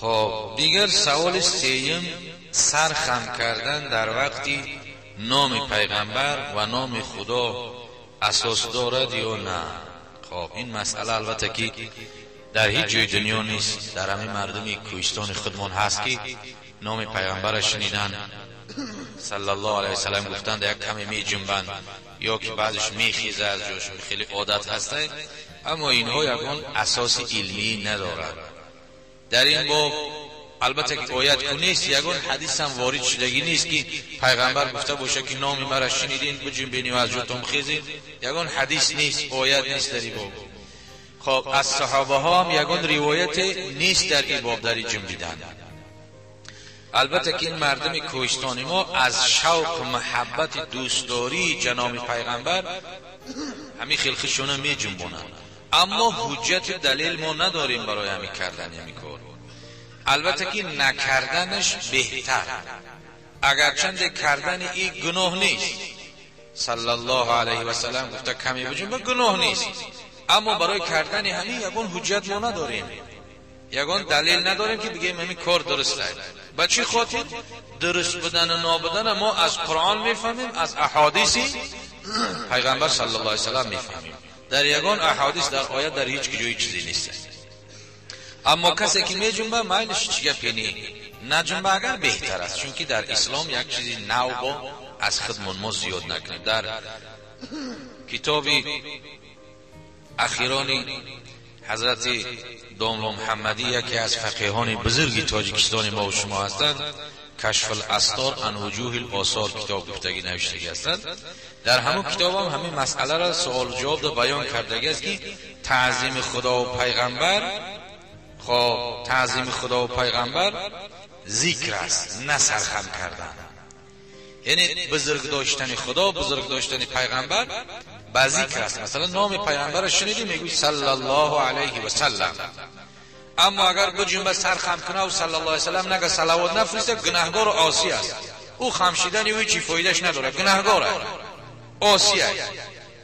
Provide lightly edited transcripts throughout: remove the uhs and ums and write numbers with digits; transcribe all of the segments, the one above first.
خب دیگر سوال سیم، سر خم کردن در وقتی نام پیغمبر و نام خدا اساس دارد یا نه؟ خب این مسئله البته که در هیچ جای دنیا نیست، در همه مردمی کوهستان خودمون هست که نام پیغمبر شنیدن صلی الله علیه وسلم گفتند یک کمی می جنبند یا که بعضش میخیزه از جاشون، خیلی عادت هسته، اما اینها یکان اساس علمی ندارد. در این باب البته که آیت کو نیست، یگان حدیث هم وارد شدگی نیست که پیغمبر گفته باشه که نام مرا شنیدین بجنبین و از جاتون خیزین، یگان حدیث نیست، آیت نیست در این باب. خب از صحابه ها هم یگان روایت نیست در این باب در جنبیدن. البته که این مردم کوهستان ما از شوق محبت دوستداری جناب پیغمبر همین خلخشونه می جنبونند، اما حجت دلیل ما نداریم برای همین کردن همین کار. البته که نکردنش بهتر، اگرچند کردن این گناه نیست، صلی الله علیه و سلم گفته کمی بجنبه گناه نیست، اما برای کردن همین یگان حجت ما نداریم، یگان دلیل نداریم که بگیم همین کار درست است. به چی خاطر؟ درست بودن و نابودن ما از قرآن میفهمیم، از احادیث پیغمبر صلی الله علیه و سلم میفهمیم. در یگان احادیث در آیت در هیچ جای چیزی نیست. اما کسی که می جنبه مایلش چی گپی نی، نجنبه اگر بهتر است، چون که در اسلام یک چیزی نو با از خودمون ما زیاد نکنیم. در کتاب اخیرانی حضرت داملا محمدی، یکی از فقیهان بزرگ تاجیکستان ما و شما هستند، کشف الاستار عن وجوه الاثار کتاب گفتگی نوشتگی هستند. در همون کتاب هم همین مسئله را سوال و جواب دا بیان کردگی است که تعظیم خدا و پیغمبر، خب تعظیم خدا و پیغمبر ذکر است، نه سرخم کردن. یعنی بزرگ داشتن خدا، بزرگ داشتن پیغمبر به ذکر است. مثلا نام پیغمبر شنیدی میگوی صلی الله علیه و سلم، اما اگر بجنبه سر خم کنه و صلی الله علیه و سلم نگه، صلوات نفرسته، گناهگار و عاصی است. او خم شدن او چی فایدهش نداره، گناهگار است، عاصی است.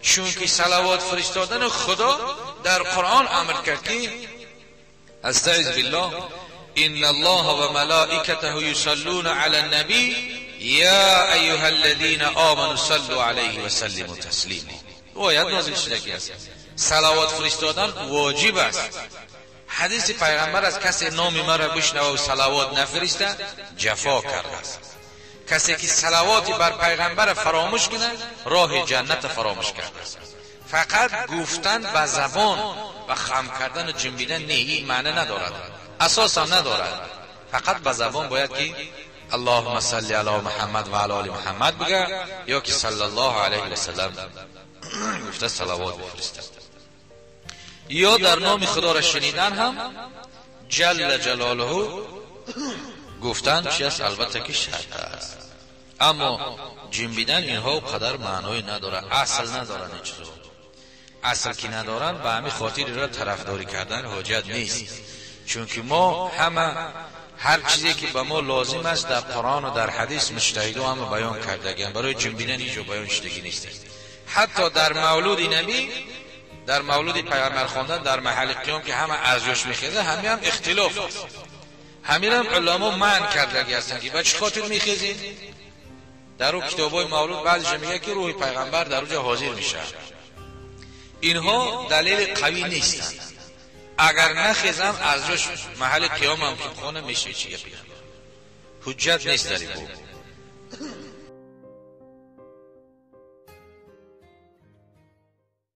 چون که صلوات فرستادن خدا در قرآن امر کرد که استعذ بالله ان الله و ملائکته یصلون علی النبی یا ایها الذین آمنوا صلوا علیه و سلموا تسلیما. آیت نازل شده است. صلوات فرستادن واجب است. حدیث پیغمبر از کسی نام مرا بشنوه و صلوات نفرسته جفا کرده است. کسی که صلوات بر پیغمبر فراموش کنه راه جنت فراموش کرده است. فقط گفتن به زبان و خم کردن و جنبیدن نه، این معنی ندارد، اساس هم ندارد. فقط به زبان باید که اللهم صل علی محمد و علی آل محمد بگه یا که صلی الله علیه و سلم گفته صلوات بفرسته. یا در نام خدا را شنیدن هم جل جلاله گفتن چی است؟ البته که شرط است. اما جنبیدن اینها قدر معنای نداره، اصل ندارن این چیزا، اصل که ندارن به همین خاطر را طرفداری کردن حاجت نیست. چون که ما همه هر چیزی که به ما لازم است در قرآن و در حدیث مجتهدو همه بیان کردگی، برای جنبیدن هیچ بیان شدگی نیست. حتی در مولود نبی، در مولود پیغمبر خواندن در محل قیام که همه از جاش میخیزه، همین هم اختلاف است. همین هم علما منع کردگی هستند که به چه خاطر میخیزید؟ در او کتابای مولود بعضیش میگه که روح پیغمبر در اونجا حاضر میشه. اینها دلیل قوی نیستند. اگر نخیزم از جاش محل قیام هم که بخونه میشه چی گپی، حجت نیست در این باب.